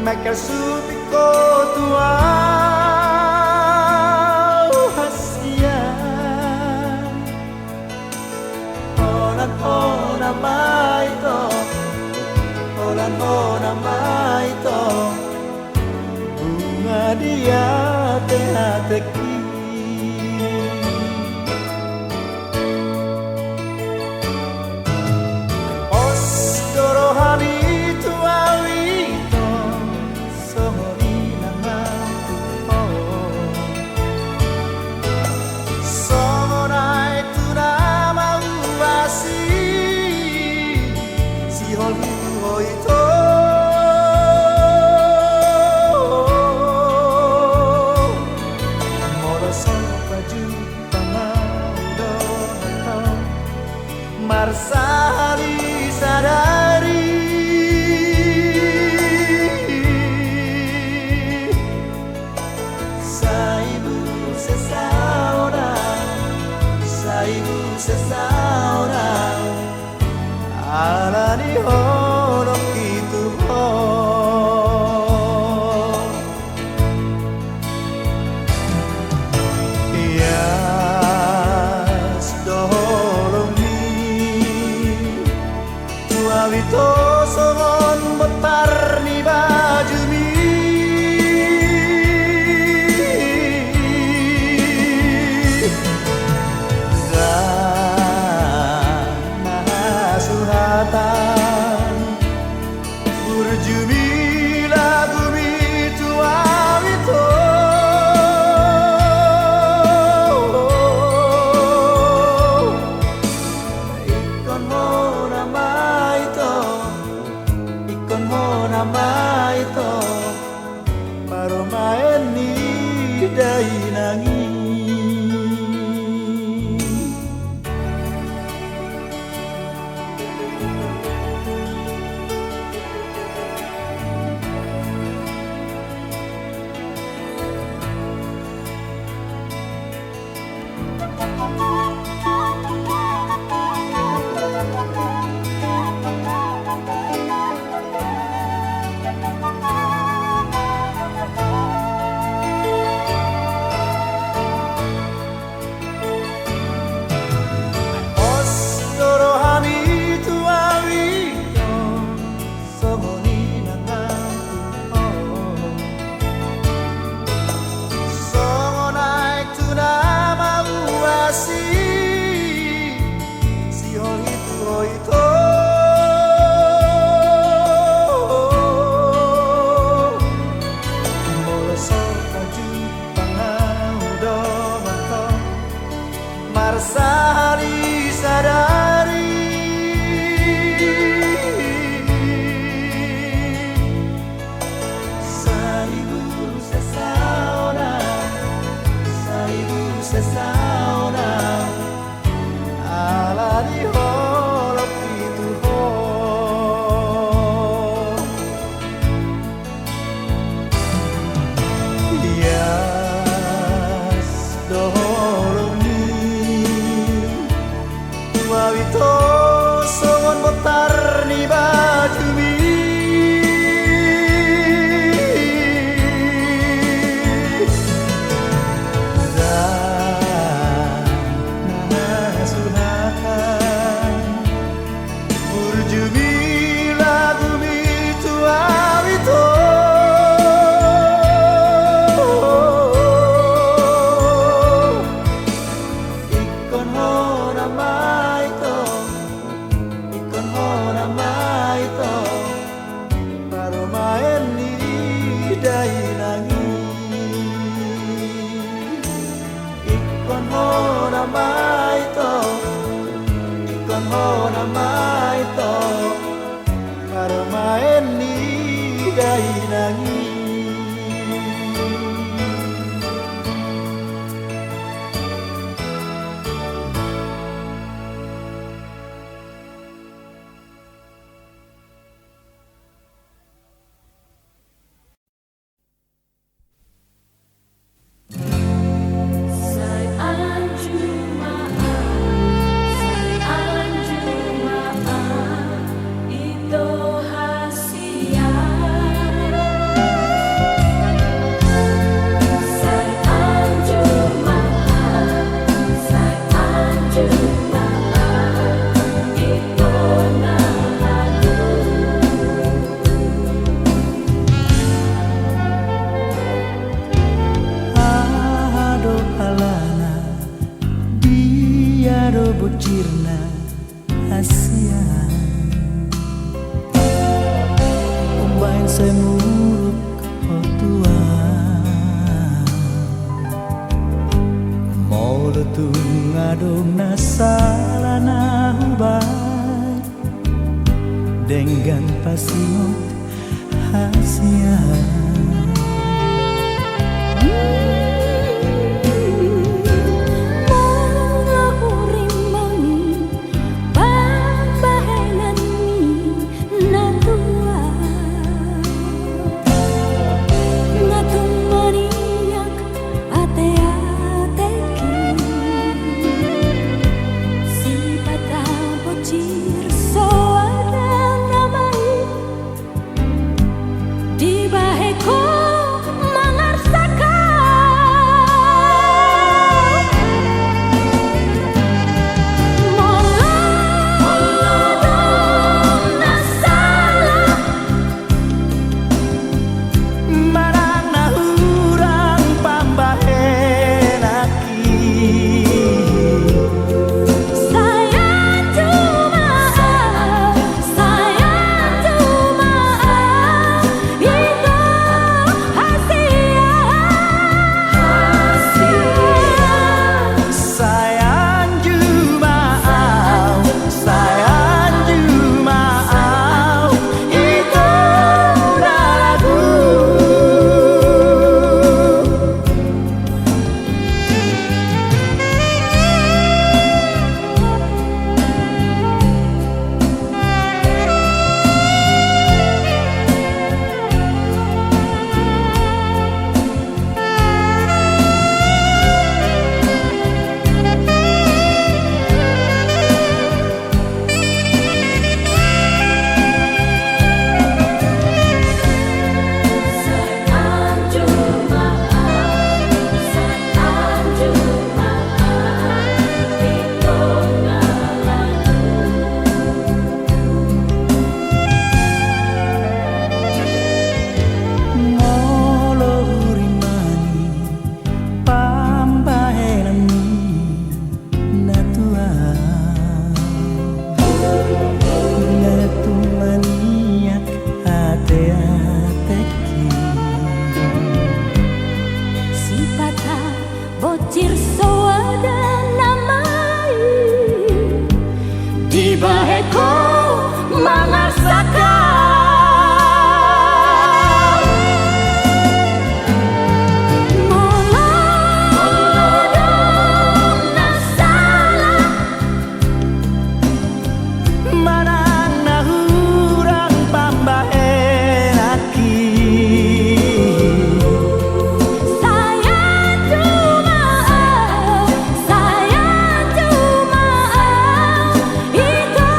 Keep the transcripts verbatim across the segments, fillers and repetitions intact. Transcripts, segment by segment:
Mangkasuping ho tu ahu hasian. Holan hona ma ito, holan hona ma ito, bunga di ateatengki. Pos do rohami tu ahu ito, songon inang na tu ho. Songon aek tu na mauasi, sihol hu tu ho ito. Molo so pajumpang ahu dohot ho, marsahali sadari. Sai muse saonang, sai muse saonang, ala ni holongki tu ho. Ias do holongmi tu ahu ito songon bontar ni bajumi. Ndang mahasuhatan burjumi lagumi tu ahu ito. Ingkon hona ma ito, ingkon hona ma ito, parumaen ni dainang i. Pos do rohami tu ahu ito, songon inang na tu ho. Songon aek tu na mauasi, sihol hu tu ho ito. Molo so pajumpang ahu dohot ho, marsahali sadari. Sai muse saonang, sai muse saonang, ala ni holongki tu ho. Ias do holongmi tu ahu ito songon bontar ni bajumi. Ndang mahasuhatan burjumi lagumi tu ahu ito. Ingkon hona ma ito, ingkon hona ma ito, parumaen ni dainang i. Ingkon hona ma ito, ingkon hona ma ito, parumaen ni dainang i. Sai anjuma an, sai anjuma an, ito hasian. Sai muruk ho tu ahu. Molo tung adong na sala na hubahen, denggan pasingot hasian. Molo hurimbangi pambahenan ni na tua, nga tung maniak ateateki, sipata bocir soada nama i, dibahen ho mangarsak au. Molo adong na sala manang na hurang pambahenanki, sai anju ma au, sai anju ma au, ito hasian. Sai anju ma au, sai anju ma au, ito na lagu. Molo hurimbangi pambahenan ni na tua, nga tung maniak ateateki, sipata bocir soada nama i, dibahen ho mangarsak au. Molo adong na sala manang na hurang pambahenanki, sai anju ma au, sai anju ma au, ito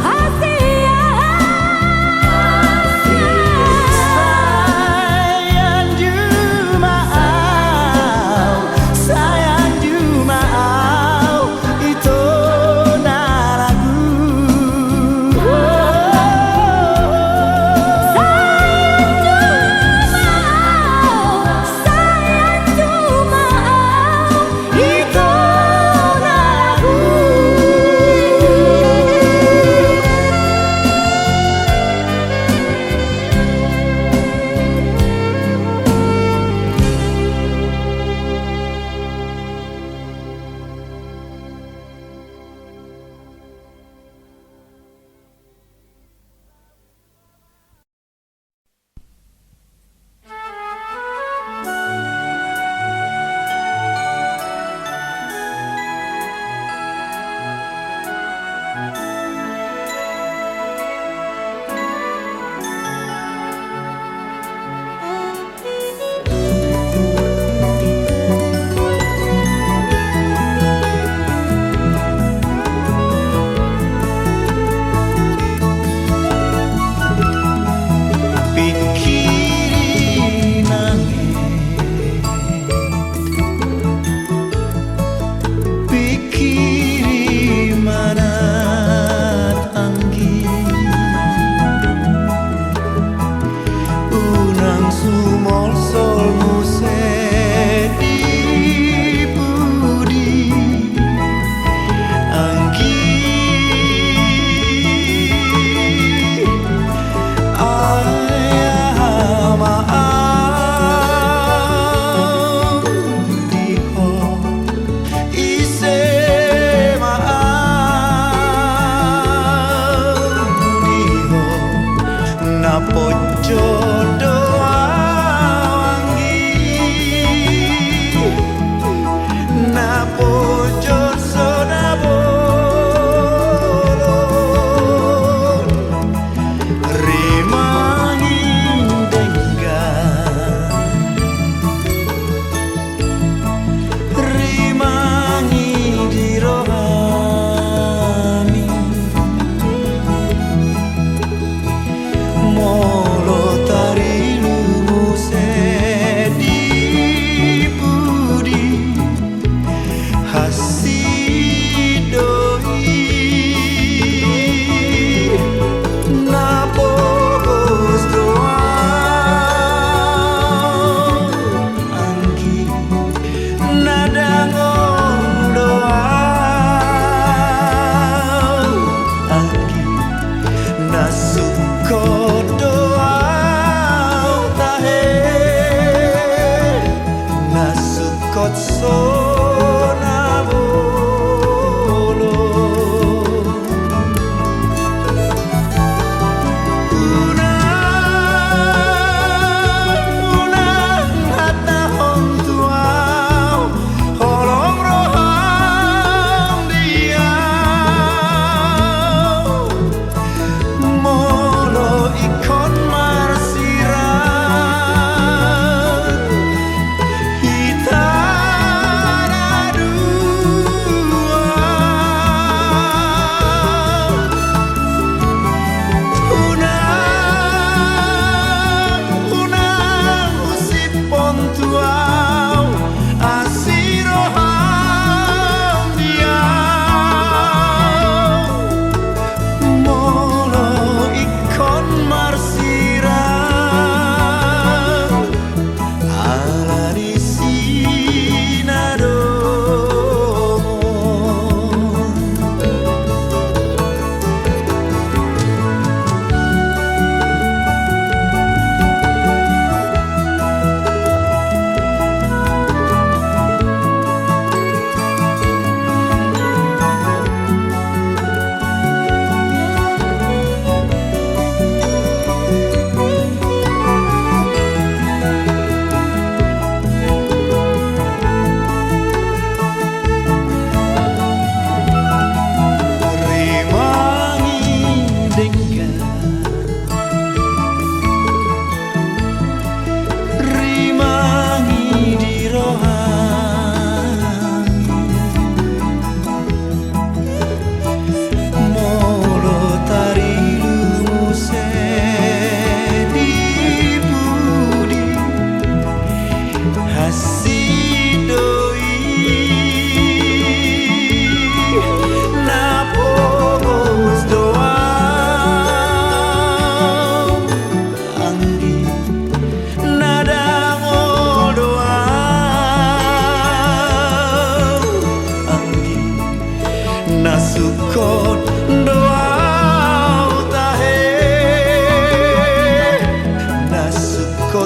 hasian. Sai anju ma au, sai anju ma au, ito na lagu. Sai anju ma au, sai anju ma au, ito na lagu. Pingkiri nange, pingkiri ma na anggi. Unang sumolsol muse di pudi, anggi. Ai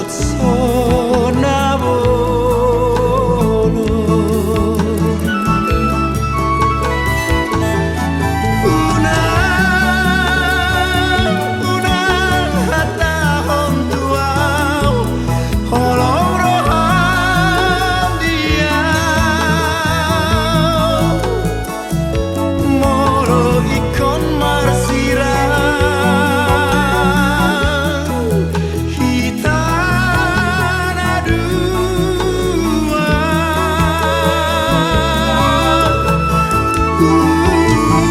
So na bolon. Unang, unang hatahon tu ahu, holong roham di ahu. Molo ingkon marsirang hita na dua,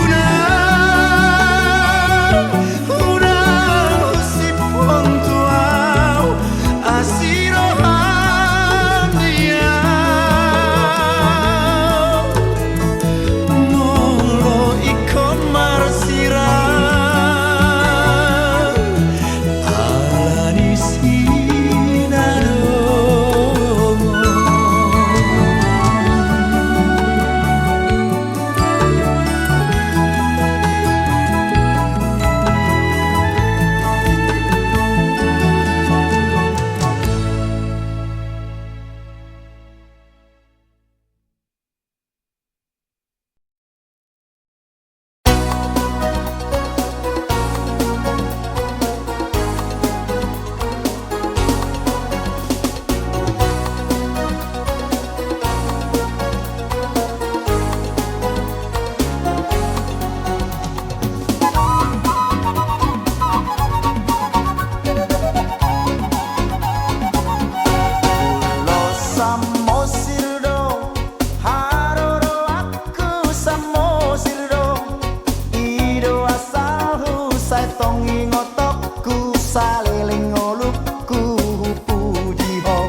unang, unang husiphon tu ahu asi roham di ahu. Molo ingkon marsirang ala ni sinadongan. Ulos Samosir do, haroroanku Samosir do. I do asalhu, sai tong ingotongku, saleleng ngolungku hupuji ho.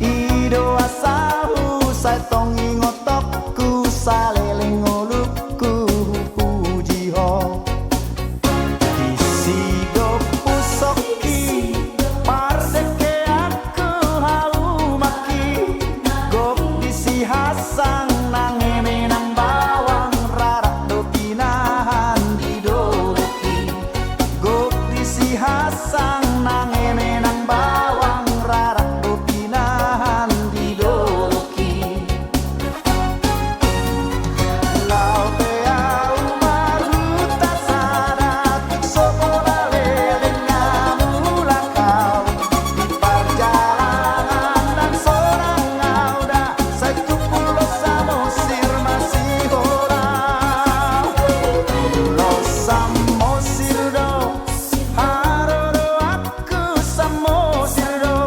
I do asalhu, sai tong ingotongku, saleleng ngolungku hupuji ho. Disi do pusokki, pardengkeanku, haumangki, gok disi hasang nang eme nang bawang, rarat do pinahan di dolokki. Gok disi hasang nang eme nang bawang, rarat do pinahan di dolokki. Laho pe ahu marhuta sada, tung so pola leleng nga mulak ahu. Di parjalanan ndang sonang ahu da, sai tumpul do Samosir masihola. Ulos Samosir do, haroroanku Samosir do.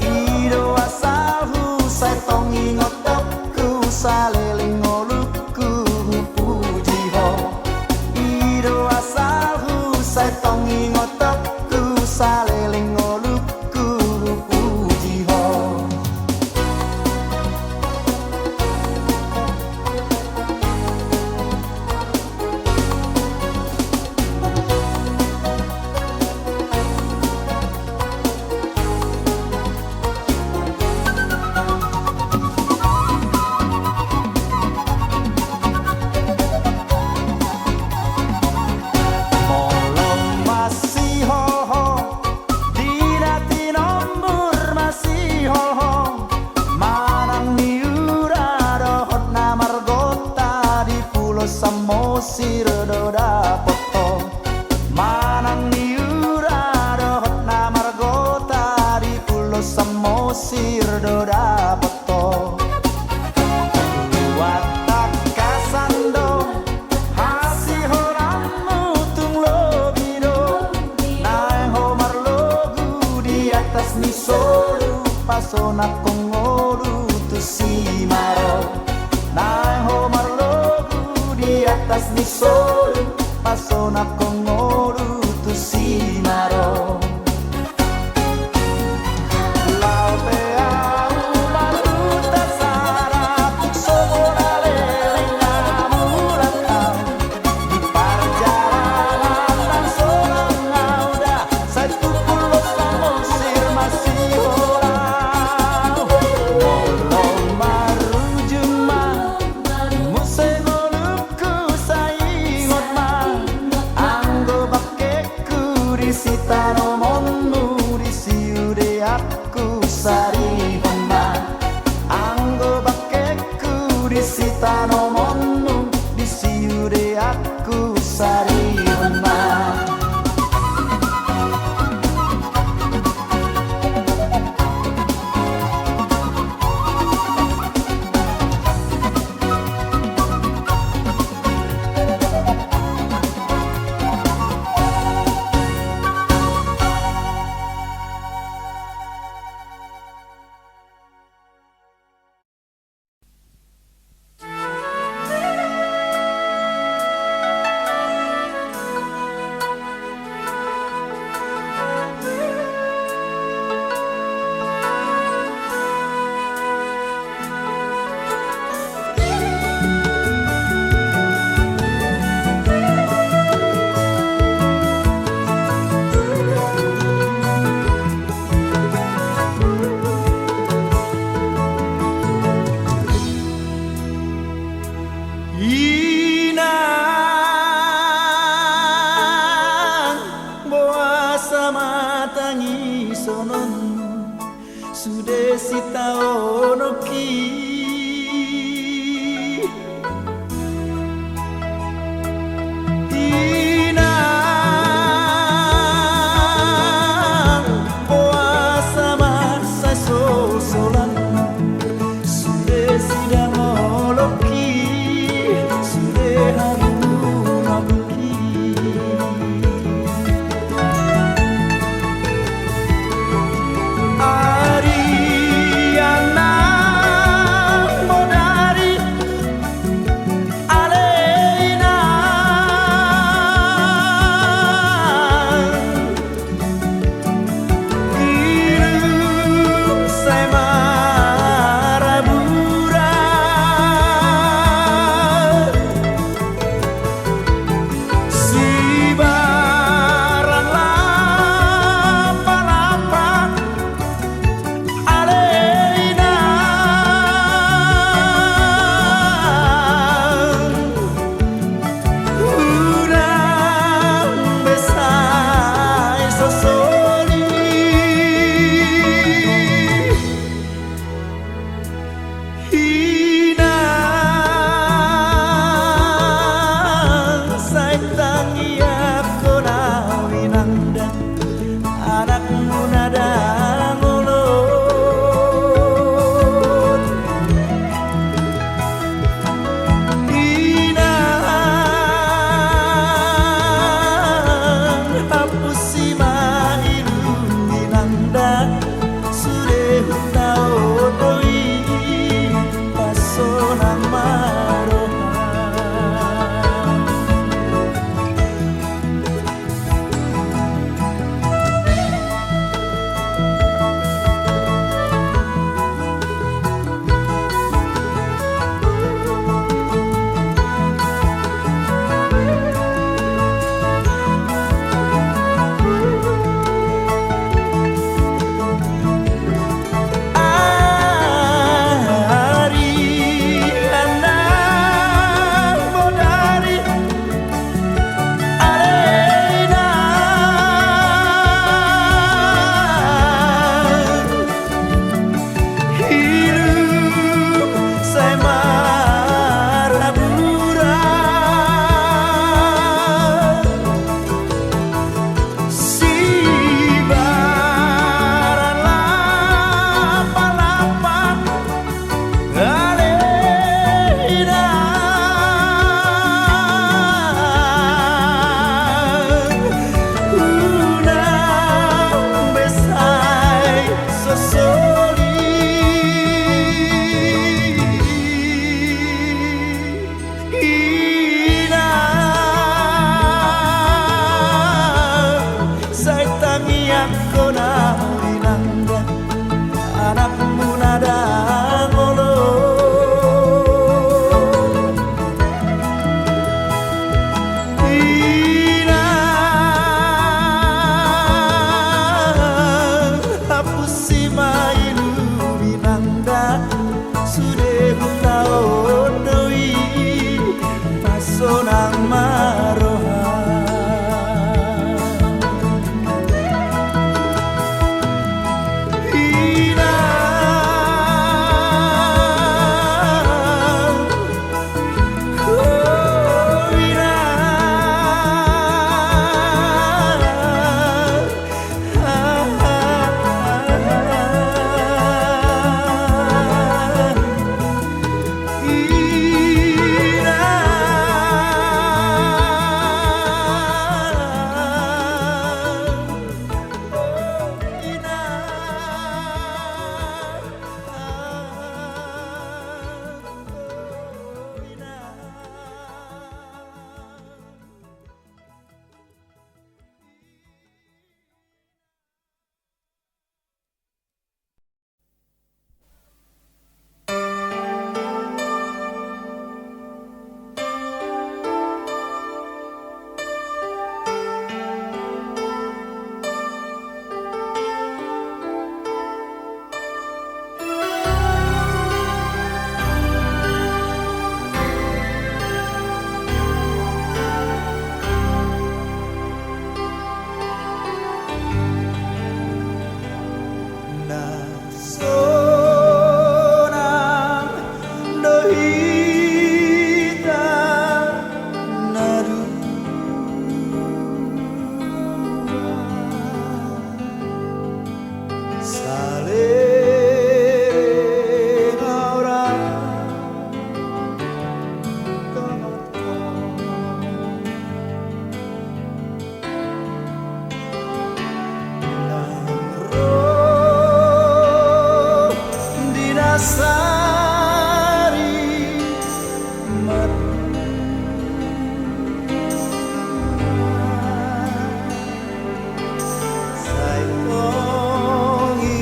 I do asalhu, sai tong ingotongku, saleleng ngolungku hupuji ho. I do asalhu, sai tong ingotongku, saleleng ngolungku hupuji ho. Molo masiholhol, di na tinombur masiholhol, manang niula dohot na margota, di Pulo Samosir do dapot ho. Manang niula dohot na margota, di Pulo Samosir do dapot ho. Luat tangkasan do hasiholanmu, tung lobi do naeng ho marlogu di atas ni solu, pasonangkon ngolu tu simaro. Naeng ho marlogu di atas ni solu, pasonangkon ngolu tu simaro. Laho pe ahu marhuta sada, tung so pola leleng nga mulak ahu. Di parjalanan ndang sonang ahu da, sai tumpul do Samosir masihola. Molo marujung ma muse ngolungku, sai ingot ma anggo bangkeku disi tano Aku sarihon ma anggo bangkengku di sitanomonmu, di siudeanku sarihon ma. Inang, boasa ma tangisononmu, sude sitaononki. Inang, boasa ma sai sosolan, sude sidang olokki, sude harumuna bungki. Ari anang bodari, ale inang, ilung sai marabura. Sibaran lapalampa, ale inang, unang be sai sosoli. Inang, sai tangiangkon au inang da, anakmuna ndang olo. Inang, hapusi ma ilung inang da, sude hutaon do i, pasonang ma roha. Ari anang bodari, ale inang, ilung sai marabura. Sibaran lapalampa, ale inang, unang be sai sosoli. Inang, sai tangiangkon au inang da, anakmuna ndang olo. Inang, hapusi ma ilung inang da, sude hutaon do i, pasonang ma roha. Saleleng au ra dohot ho. Nang ro di na sari martua. Sai tong i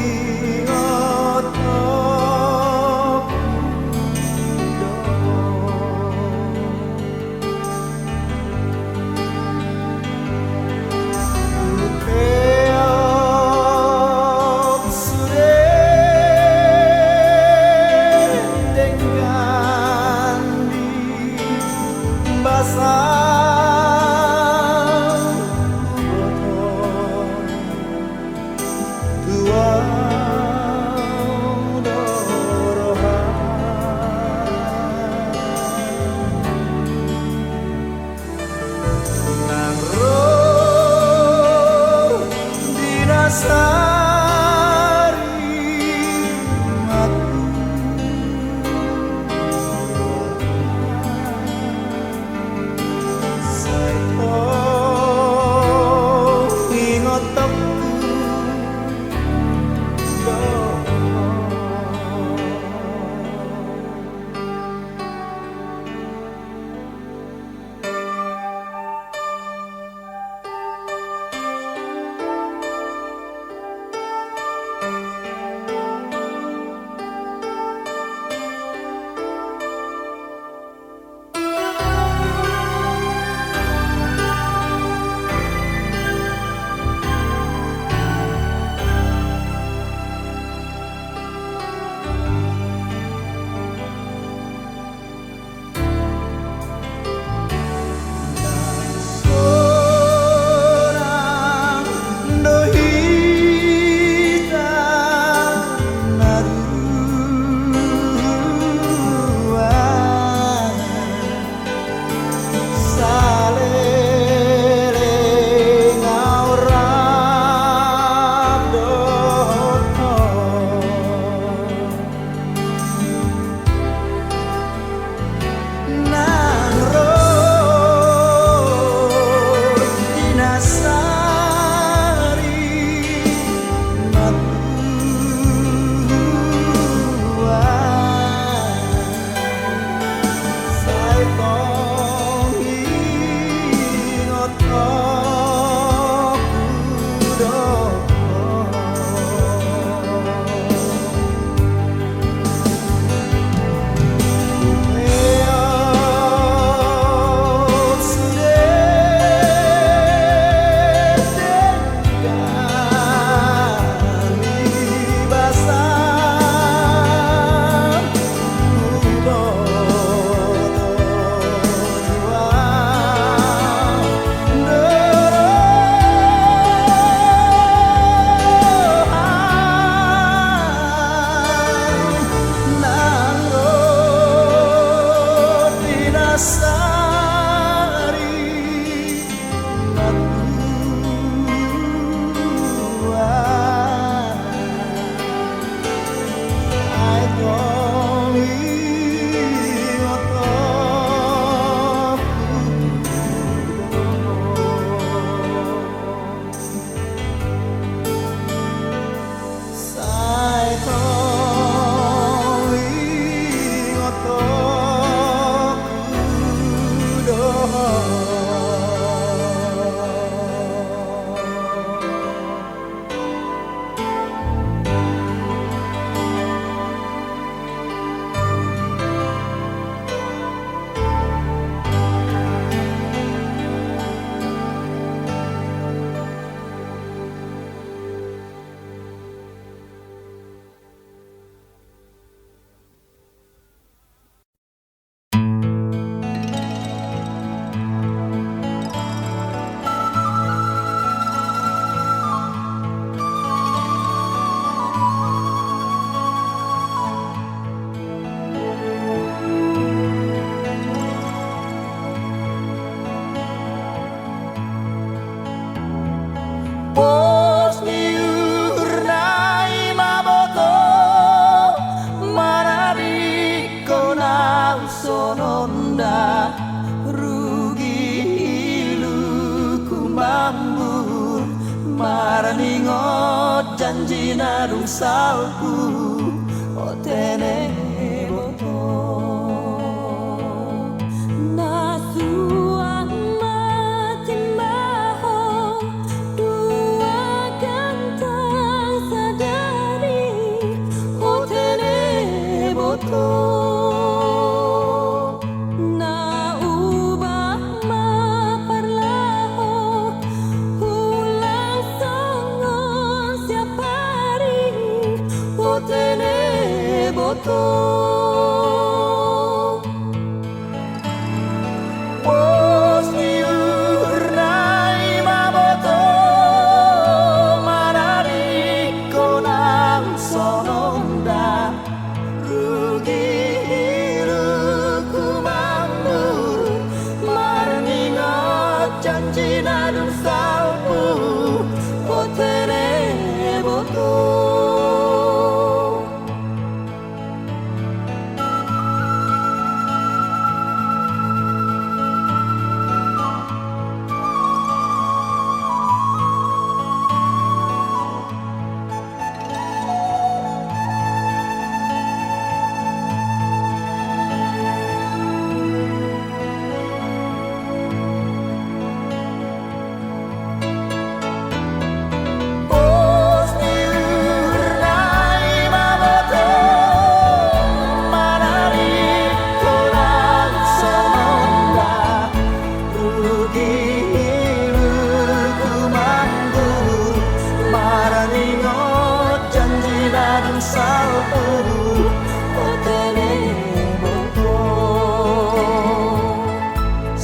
Salpu, o tene boto. Na suang ma timbaho dua gantang sadari, o tene boto. Na ubah ma parlaho, ulang songon siap ari, o tene boto. Pos ni uhur nai ma boto, manari ko nang songon da. Rugi iluku mambur, marningot janji na dung salpu, o tene boto. Pos ni uhur nai ma boto, manari ko nang songon da. Rugi iluku mambur, marningot janji na dung salpu, o tene boto.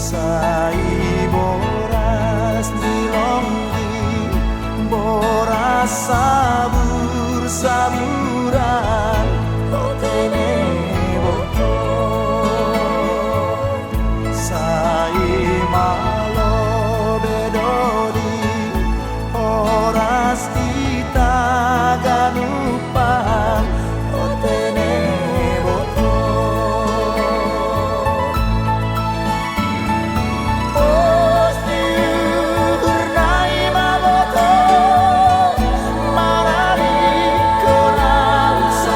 Sai boras ni longgi, boras sabur saburan, o tene boto. Sai malo be doli, horas hita ganup an, o tene boto. Pos ni uhur nai ma boto, manari ko nang so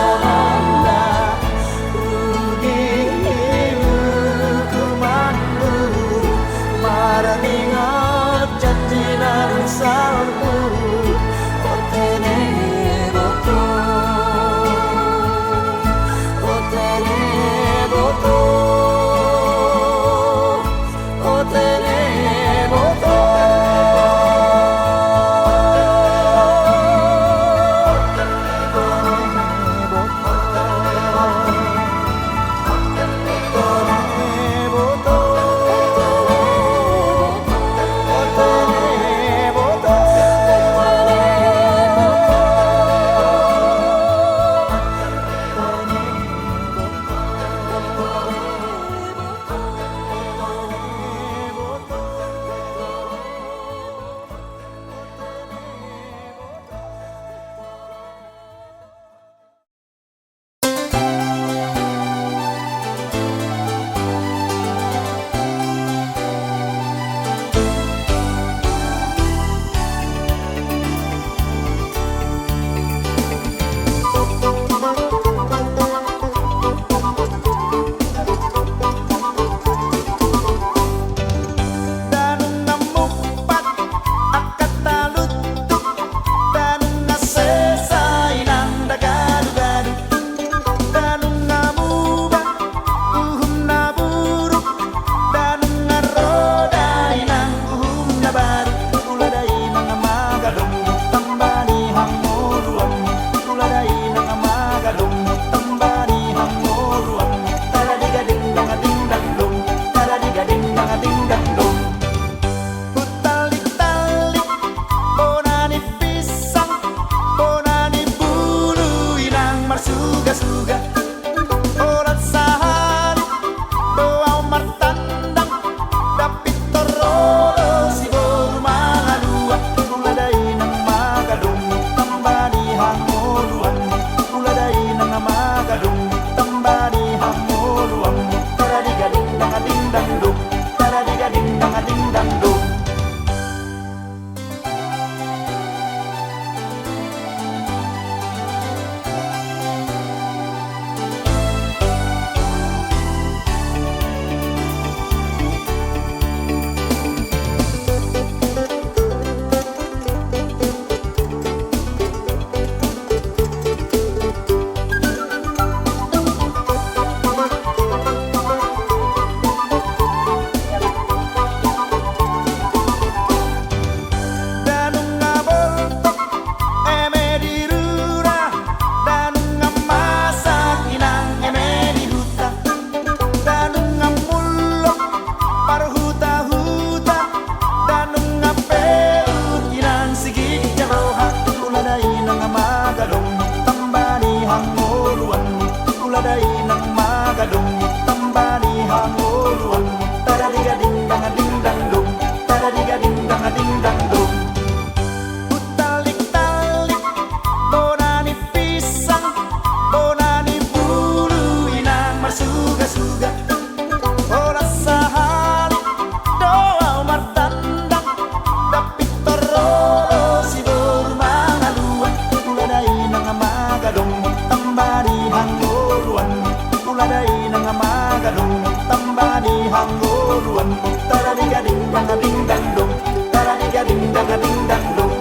Tara diga ding dang ding dang dong. Tara diga ding dang ding dang dong.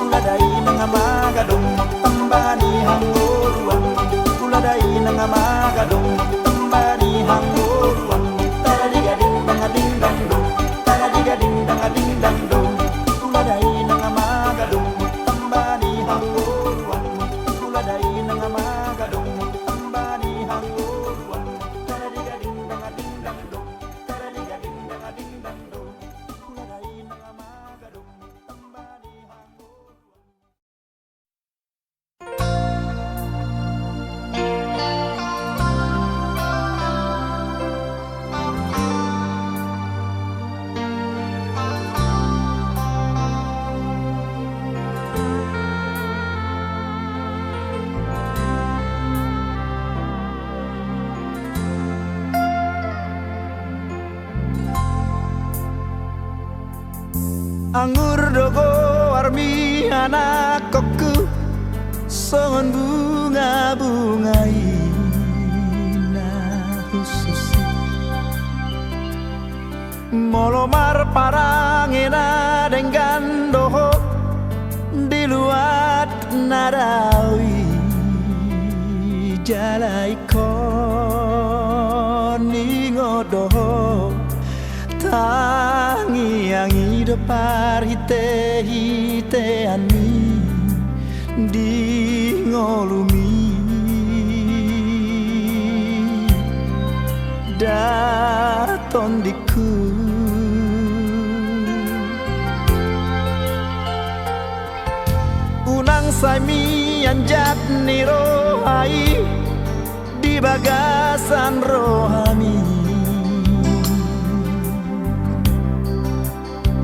Ula dainang magadong, tamba ni hangoluan. Ula dainang magadong, tamba ni hangoluan. Tara diga ding dang ding dang dong. Tara diga ding dang ding dang dong. Ula dainang magadong, tamba ni hangoluan. Ula dainang magadong, tamba ni hangoluan. Tara diga ding dang ding dang dong. Anggur do goarmi anakkonku, songon bunga-bunga i na hushus i. Molo marparange na denggan do ho di luat na dao i, jala ingkon ingot do ho tangiang i do parhitehiteanmi di ngolumi. Da tondingku, unang sai mianjak ni roha i di bagasan rohami.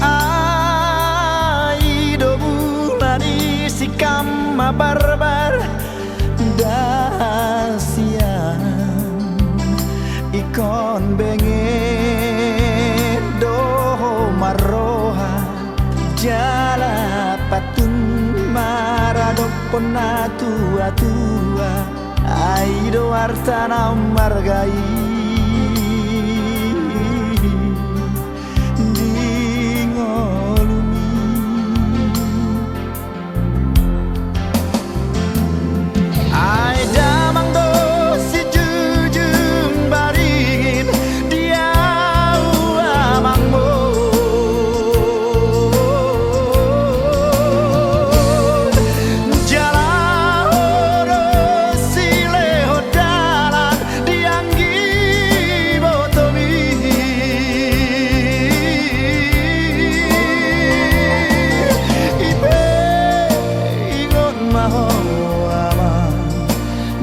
Ai do mula ni si kam ma barbar, da sian ingkon benget do ho marroha, jala patun maradophon na tua-tua. Ai do arta na marga i di ngolumi. Ai damang do sijujung baringin di ahu amangmu. Jala ho do silehon dalan di anggi botomi. I pe ingot ma ho amang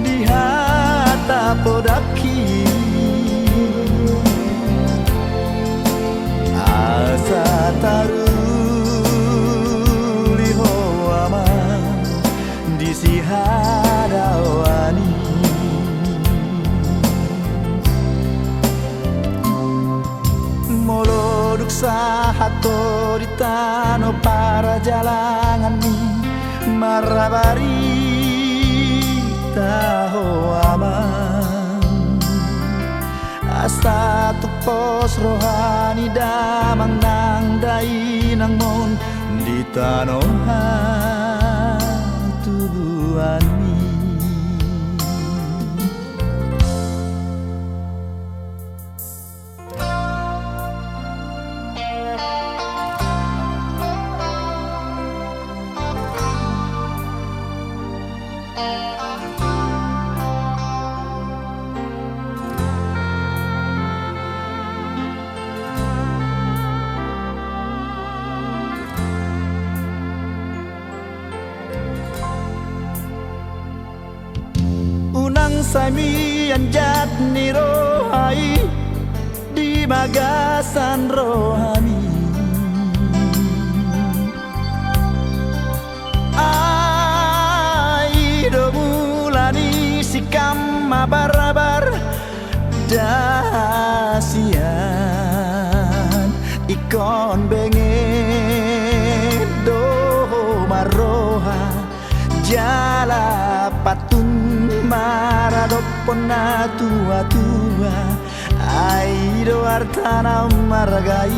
di hata podangki, asa taruli ho amang di sihadaoan i. Molo dung sahat ho di tano parjalanganmi, marhabarita ho amang, asa tung pos roha ni damang nang dainangmon di tano hatubuanmi. Unang sai mianjak ni roha i di bagasan rohami. Ai do mula ni si kam ma barbar, da sian ingkon benget do ho marroha, jala patun maradophon na tua-tua. Ai do arta na marga i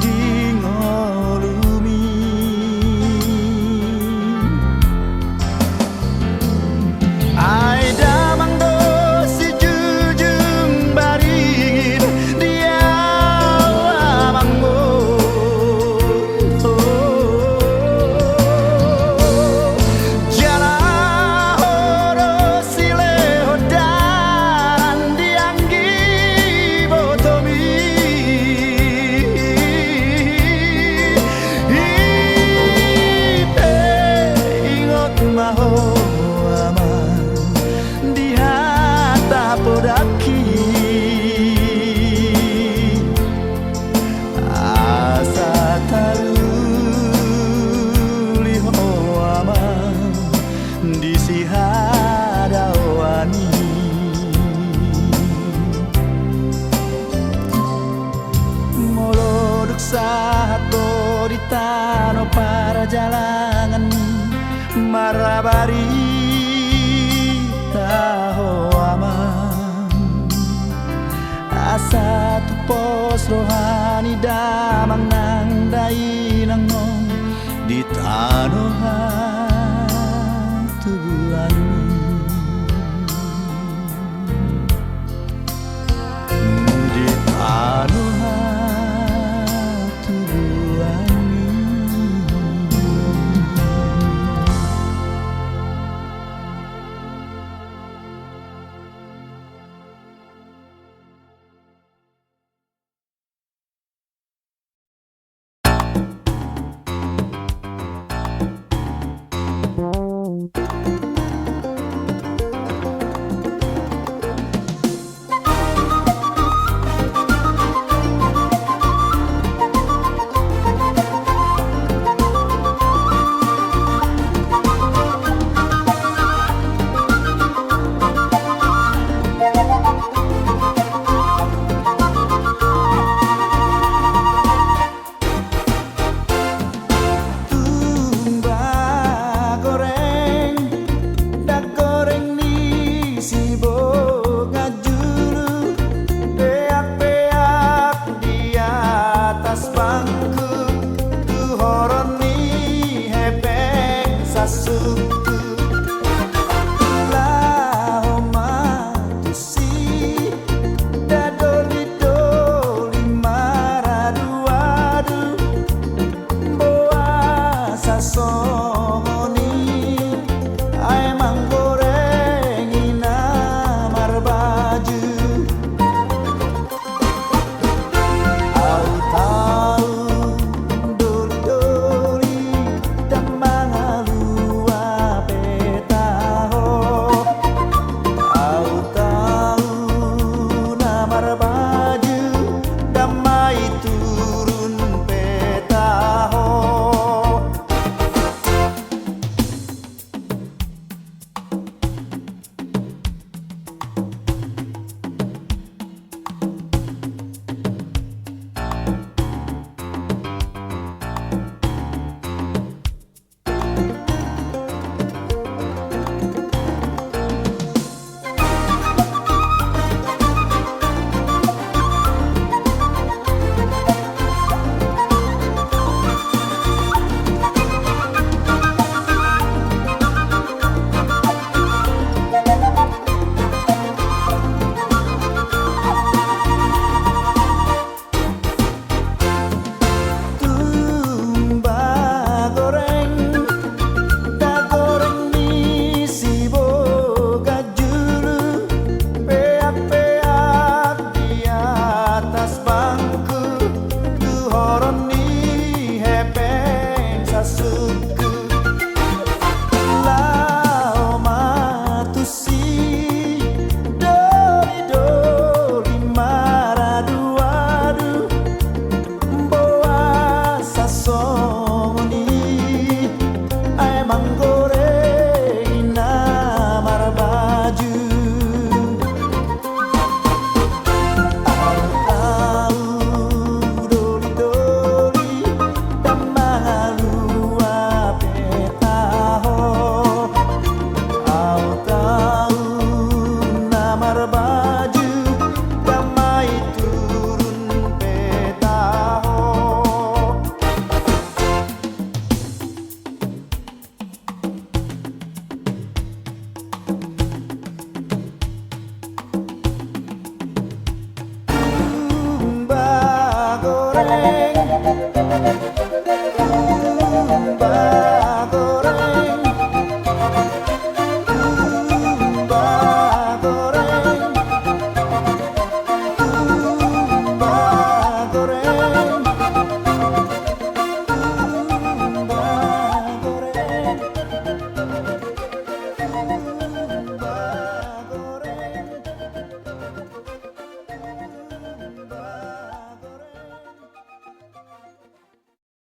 di ngolumi. Ai damang do sijujung barit di au amangmu. Jala ho do silehon dalan di anggi botomi. I pe ingot ma ho amang di hata podangki. Asa taruli ho amang di sihadaoan i. Molo dung sahat ho di tano parjalangan i, marbarita ho amang. Asa tumpos roha ni damang nang dainang on di tano hatubuan i. Di tano hatubuan i. Tung ba goreng, ndang goreng ni siboga julu, peak-peak di atas bangku, tu horong ni hepeng sasungkun. Laho ma tusi, nda doli-doli maradu-adu, boasa songon i, ai manggoreng i na marbaju. Au tau doli-doli, ndang mangalua pe taho. Au tau na marbaju, ndang mai turun pe taho. Tung ba goreng, ndang goreng ni siboga julu, peak-peak di atas bangku, tu horong ni hepeng sasungkun. Laho ma tusi, doli-doli maradu-adu, boasa songon i, ai manggoreng